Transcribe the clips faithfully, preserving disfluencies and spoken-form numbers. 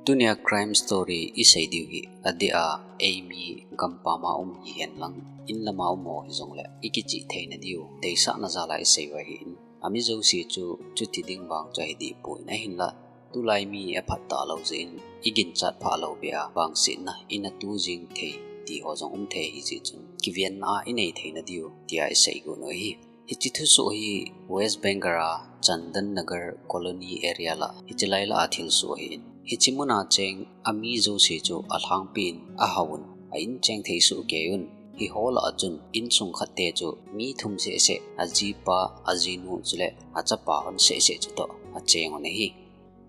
Tunia crime story i sei diu hi, adeh a eimi gampam a um hihen lang, in lam a um ho hijongle i kichih theina diu deisahna jal a i sei u ahin, ami jouse chu chuti ding vang chu ahi deh poi, ahinla tulai mi aphat talou jeh in i ginchat phah lou beh a vangsetna i na tu jing thei ti ho jong um thei ahi jeh chun kivenna a i nei theina diu tia i sei got u ahi. Hiche thusoh hi West Bengal a Chandan Nagar Colony area lah, hiche lai lah a thilsoh ahin. Hiche mun a cheng ami jouse chu alhangpi in ahao un, a in cheng thei soh kei un. Hiho lah a chun insung khat te chu mi thum seh seh, ajipa, ajinu chule achapa hon seh seh chu toh acheng un ahi.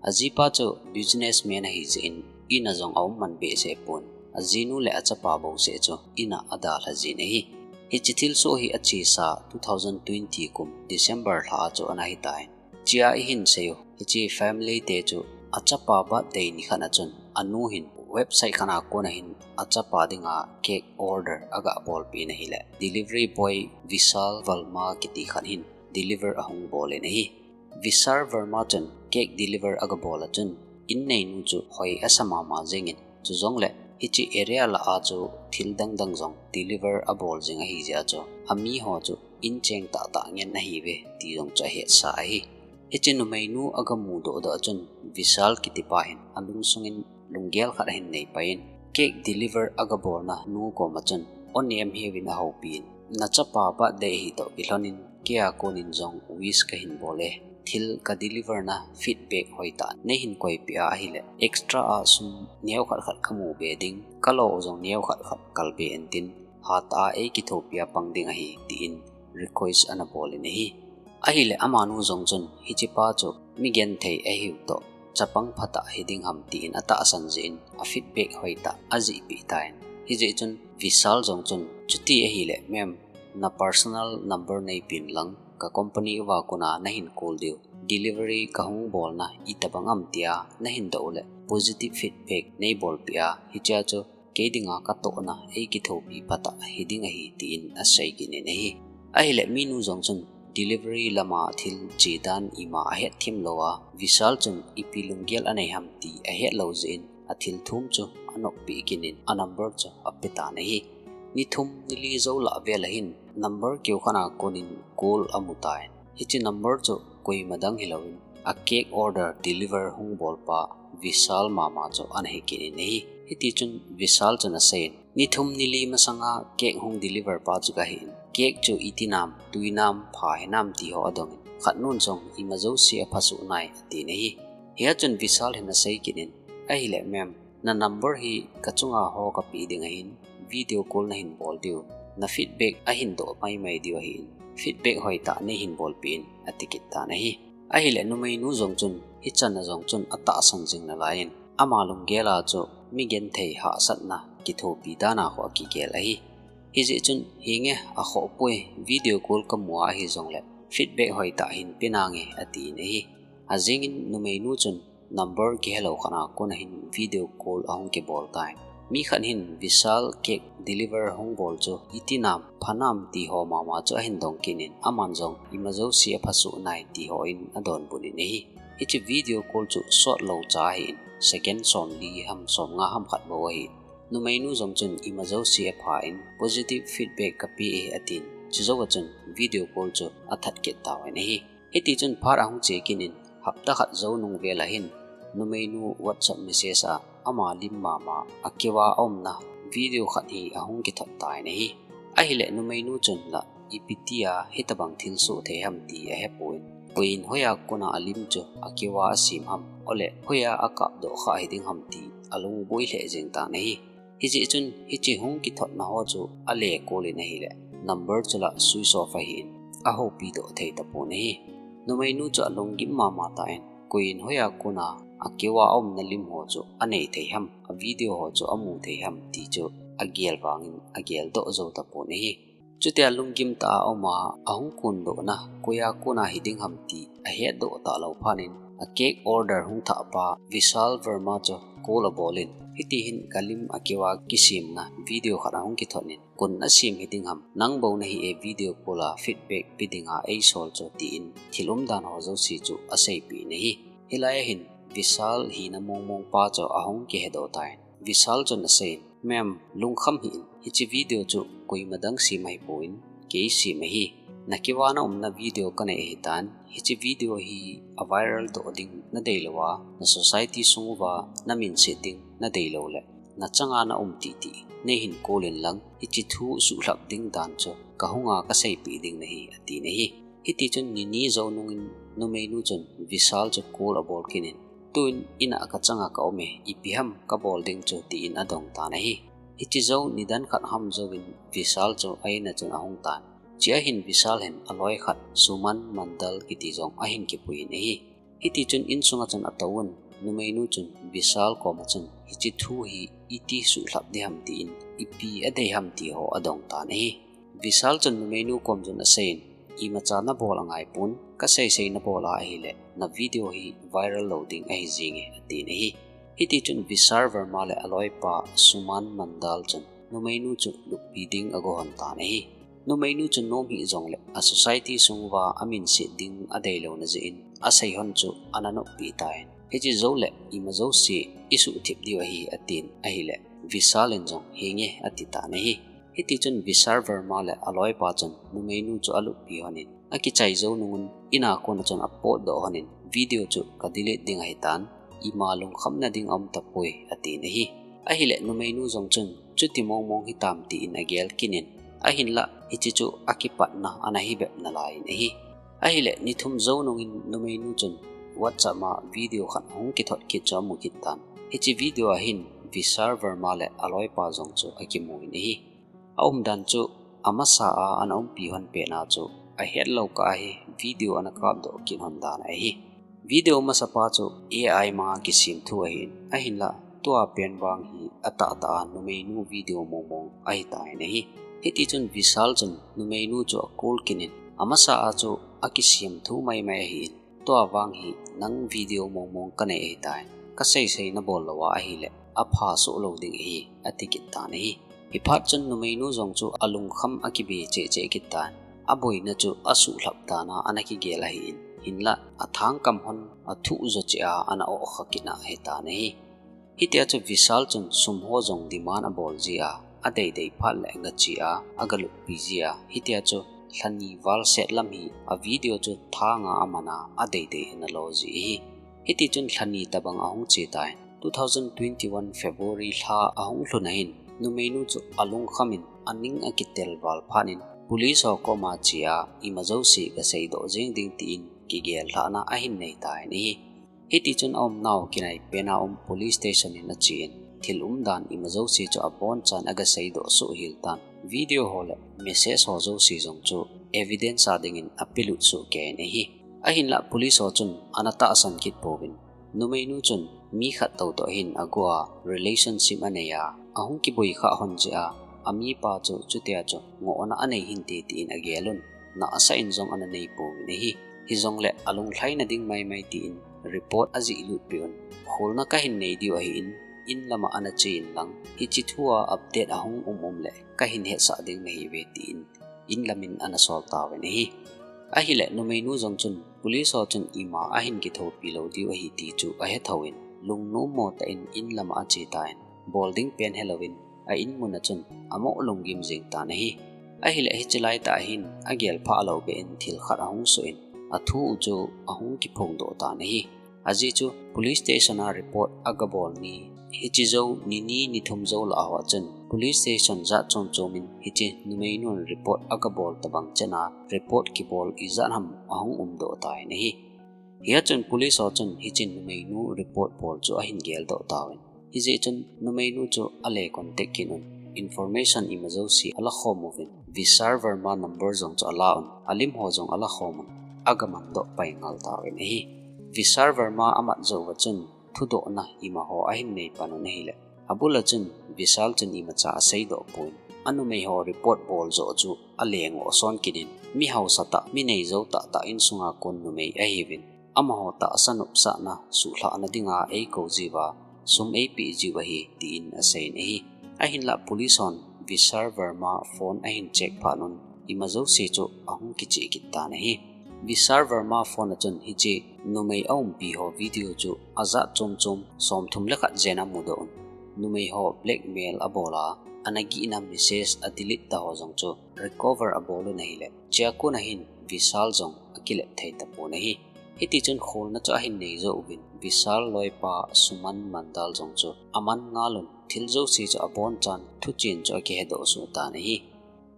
Ajipa chu businessman ahi jeh in, in a jong aum man behseh pon. Ajinu le achapa bou seh chu in a adalha jin ahi. Hiche thilsoh hi achesa two thousand twenty kum December lha a chu ana hitan. Chia i hin sei u, hiche family te chu achapa birthday ni khat a chun anu hin website khat a kon a hin achapa dinga cake order aga bolpeh in ahile, delivery boy Vishal Verma kiti khat hin deliver ahung bol in ahi. Vishal Verma chun cake deliver aga bol a chun, in neinu chu hoi asa mama jengin, chujongle hiche area lah a chu thil dang dang jong deliver abol jing ahi jeh a chu, ami ho chu in cheng tah tah ngen ahiuve ti jong chu ahetsa ahi. Hiche numeinu aga mudoh doh a chun, Vishal kiti pa hin alungsung in lunggel khat ahin nei pai in, cake deliver aga bolna nu kom a chun, o nem hiuvin ahoupi in, nachapa birthday ahi toh kilhon in, kei a kon in jong wish kahin bol e, thil ka deliver na feedback hoitah nei hin koipeh a ahile, extra a sum neo khat khat kamu be ding, kalo u jong neo khat khat kal be intin, hatah a ei kithopi a pang ding ahi, tin request ana bol in ahi. Ahile amanu jong chun, hiche pa chu mi genthei ahiu toh, chapang phatah hiding ham tin atahsan jeh in, a feedback hoitah ajihpeh tan. Hijeh chun Vishal jong chun, chuti ahile ma'am, na personal number neipen lang, ka company uva kon a nahin call diu, delivery kahung bolna itobang ham tia nahin doh u le positive feedback neibolpeh a, hichea chu kei dinga katohna ei kithopi phatah hiding ahi, tin asei kit in ahi. Ahile minu jong chun delivery lama thil chedan ima ahet thim lou a, Vishal chun ipi lunggel anei ham ti ahet lou jeh in, athil thum chu anoppeh kit in, a number chu apetan ahi. Ni thum ni li jou lah vel a hin number keu khat a kon in call amu tan. Hiche number chu koima dang hilouvin, a cake order deliver hung bolpa Vishal mama chu ana hi kit in ahi. Hitichun Vishal chun aseiyin, ni thum ni li masanga cake hung deliver pa chu kahin, cake chu iti nam, tui nam, pha hinam ti ho adongin, khatnun jong ima jouse aphasoh nai atin ahi. Hia chun Vishal hin asei kit in, ahile ma'am, na number hi kachunga ho kapeh ding ahin, video call nahin bol diu, na feedback ahin doh maimai diu ahin, feedback hoitah neihin bolpeh in, ati kit tan ahi. Ahile numeinu jong chun, hichan a jong chun atahsan jing nalaiyin, ama lunggel a chu mi genthei hahsatna kithopi dan a ho akigel ahi. Hijeh chun, henge, akhohpoi, video call kamu a ahijongle feedback hoitah hin pe nange, atin ahi. Ajingin numeinu chun number kihelou khat a kon a hin video call ahung kibol tan. Mi khat hin Vishal cake deliver hung bol chu iti nam, pha nam ti ho mama chu ahin dong kit in, aman jong ima jouse aphasoh nai ti hon adonbut in ahi. Hiche video call chu sot lou cha ahin, second somli ham somnga ham khat bou ahi. Numeinu jong chun ima jouse aphan positive feedback kapeh e atin, chujou a chun video call chu athat kit tauvin ahi. Hitichun phat ahung che kit in, hapta khat jou nung vel a hin, numeinu WhatsApp message a ama lim mama akeu a aumna video khat hi ahung kithot tan ahi. Ahile numeinu chun la, ipi tia hitobang thilsoh thei ham ti ahepon, koiyin hoiya kon a alim chu akeu a asem ham, ole hoiya akapdoh kha hiding ham ti alungboi lheh jeng tan ahi. Hijeh chun hiche hung kithotna ho chu ale call in ahile, number chu la switch off ahin, ahoupi doh thei tapon ahi. Numeinu chu alunggim mama tan, koiyin hoiya kon a akeu a aumna lim ho chu anei thei ham, a video ho chu amu thei ham ti chu agel vangin ageldoh jou tapon ahi. Chutia lunggim tah a aum a, ahung kondohna koiya kon a hiding ham ti ahetdoh talou phat in, a cake order hung thah pa Vishal Verma chu call abol in, hiti hin kalim akeu a kisemna video khat ahung kithot in, kon nasem hiding ham, nang bou nahi e video call a feedback pe dinga eisol chu, tin thil umdan ho jouse chu aseipeh in ahi. Hilai a hin Vishal hina mongmong pa chu ahung kihedoh tan, Vishal chun aseiyin, "Ma'am, lungkham hih in, hiche video chu koima dang sem ahipon, kei sem ahi. Nakivah na umna video kanei ahitan, hiche video hi a viral doh ding nadei louva, na society sung uva namin set ding nadei lou le, nachanga na um titi neihin call in lang, hiche thu suhlhap ding dan chu kahunga kaseipeh ding nahi," atin ahi. Hitichun nini jou nungin numeinu chun Vishal chu call abol kit in, "Tun in'a kachanga kaum e, ipi ham kabol ding chu," tin adong tan ahi. Hiche jou nidan khat ham jouvin Vishal chu a-in'a chun ahung tan. Chea hin Vishal hin aloi khat Suman Mandal kiti jong ahin kipui in ahi. Hitichun insunga chun atouvun, numeinu chun Vishal koma chun, "Hiche thu hi iti suhlhap ding ham?" tin, "Ipi adei ham?" ti ho adong tan ahi. Vishal chun numeinu kom chun aseiyin, "Imacha nabol angaipon, kaseisei nabol a ahile, na video hi viral lou ding ahi jinge," atin ahi. Hitichun Vishal Verma le aloipa Suman Mandal chun numeinu chu luppi ding agohon tan ahi. Numeinu chu nom hih jongle a society sung uva amin set ding adei louna jeh in aseihon chu ana noppi tan. "Hiche jou le ima jouse isuhthip diu ahi," atin ahile, Vishal in jong, "Henge," ati tan ahi. Hitichun Vishal Verma le aloipa chun numeinu chu aluppi honin, akichai jou nungun in'a kona chun apotdoh honin, "Video chu kadelete ding ahitan, ima lungkhamna ding aum tapoi," atin ahi. Ahile numeinu jong chun, "Chuti mongmong hitam?" tin agel kit in, "Ahinlah, hiche chu akipatna ana hi bep nalaiyin ahi." Ahile nithum jou nungin numeinu chun WhatsApp a video khat ahung kithot kit chu amu kit tan. Hiche video a hin Vishal Verma le aloipa jong chu akimun ahi. Aumdan chu amasa a ana umpi hon pet na chu ahetlou kah a hi video ana kapdoh kit hon dan ahi. Video masapa chu A I manga kisem thu ahin, ahinlah tua pen vang hi atahtah a numeinu video mongmong ahitan ahi. Hitichun Vishal chun numeinu chu acall kit in, "Amasa a chu akisem thu maimai ahin, tua vang hi nang video mongmong kanei ahitan, kaseisei nabol louva ahile apha soh lou ding ahi," ati kit tan ahi. Hiphat chun numeinu jong chu alungkham akibe cheh cheh kit tan, aboina chu asuhlhap dan a ana kigel ahin, hinlah athangkam hon athuh jo cheh a ana ohkha kit na ahitan ahi. Hitia chu Vishal chun sum ho jong demand abol jia, adeidei phat le agache a, agaluppi jia, hitia chu lhani val set lam hi a video chu thanga aman a, adeidei ana lo ji ahi. Hitichun lhani tabang ahung che tan, two thousand twenty-one February lha ahung lhun ahin, numeinu chu alungkham in aning akitel val phat in, police ho koma che a, "Ima jouse gaseidoh jeng ding," tin kigel lhahna ahin nei tan ahi. Hitichun aumnau kinai pen a um police station in achen, thil umdan ima jouse chu abonchan agaseidoh soh hel tan. Video ho le message ho jouse jong chu evidence a dingin apelut soh kei in ahi. Ahinlah police ho chun ana tahsan kit pouvin, numeinu chun mi khat tou toh hin aguh a relationship anei a, ahung kiboi khah hon jeh a, amipa chu chutia chu ngohna anei hinte tin agel un, nahsah in jong ana nei pouvin ahi. Hijongle alunglhaina ding maimai tin report ajih lut peh un, kholna kahin nei diu ahin, in lama ana che in lang, hiche thua update ahung um um le kahin hetsah ding nahiuve tin in lamin ana sol tauvin ahi. Ahile numeinu jong chun police ho chun ima ahin kithopi lou diu ahi ti chu ahe thouvin, lungnom mo tah in in lama ache tan, bol ding pen helouvin a in mun a chun amoh lunggim jeng tan ahi. Ahile hiche laitah hin agel phah lou beh in thil khat ahung soh in, athu u chu ahung kiphongdoh tan ahi. Ajeh chu police station a report agabol ni, hiche jou ni ni ni thum jou lah a ho chun police station jat chom chom in hiche numeinun report agabol tabang chan a report kibol ijat ham ahung umdoh tan ahi. Hia chun police ho chun hiche numeinu report bol chu ahin geldoh tauvin, hijeh chun numeinu chu ale contact kit un, information ima jouse ala khom uvin, Vishal Verma number jong chu ala un, alim ho jong ala khom un, agamandoh pai ngal tauvin ahi. Vishal Verma amat jou uva chun thudohna ima ho ahin nei pan un ahile, abul a chun Vishal chun imacha aseidoh pon, anumei ho report bol joh chu ale ngoh son kit in, mi hausa tah, mi neijou tahtah insunga kon numei ahiuvin, amaho tahsa nopsahna suhlhahna dinga eikou jiuva, sum eipeh jiu ahi, tin aseiyin ahi. Ahinlah police hon Vishal Verma phone ahin check phat un, ima jouse chu ahung kicheh kit tan ahi. Vishal Verma phone a chun hiche numei aumpi ho video chu ajat chom chom somthum le khat jen amudoh un. Numei ho blackmail abol a, ana gihna message a delete ta ho jong chu recover abol un ahile, hichea kon a hin Vishal jong akilep thei tapon ahi. Hiti chun kholna chu ahin nei joh uvin, Vishal loipa Suman Mandal jong chu aman ngal un, thil jouse chu abonchan thuchen chu akihedoh soh tan ahi.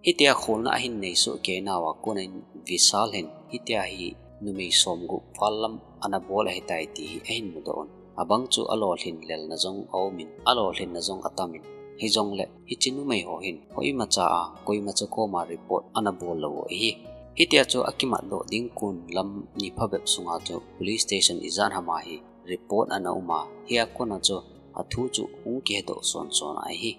Hitia kholna ahin nei soh kei nauva kon in Vishal hin hitia hi numei somgup val lam ana bol ahitai ti hi ahin mudoh un. Abang chu alolhin lelna jong aumin, alolhinna jong atamin. Hijongle hiche numei ho hin koimacha a, koimacha koma report ana bol lou u ahi. Hitia chu akimatdoh ding kon lam ni phabep sunga chu police station ijat ham a hi report ana um a, hia kon a chu athu chu hung kihedoh son son ahi.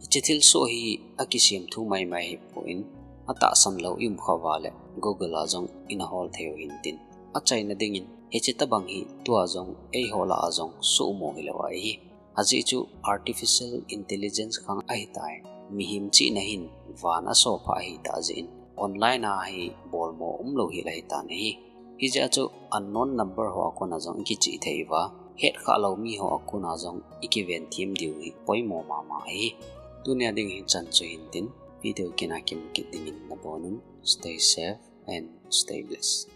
Hiche thilsoh hi akisem thu maimai ahipon, atahsan lou i um khah uva le Google a jong ina hol thei u hintin. Achaina dingin hiche tobang hi tua jong eiho lah a jong sohmo hilou ahi. Ajeh chu artificial intelligence khang ahitai. Mihem chihna hin van asopha ahitah jeh in online a hi bolmo umlou hel ahitan ahi. Hijeh a chu unknown number ho a kon a jong ikichih thei uva, hetkhah lou mi ho a kon a jong ikiven them diu hi poimo mama ahi. Tunia ding hi chan chu hintin, video kina kimu kit dingin nabonun, stay safe and stay blessed.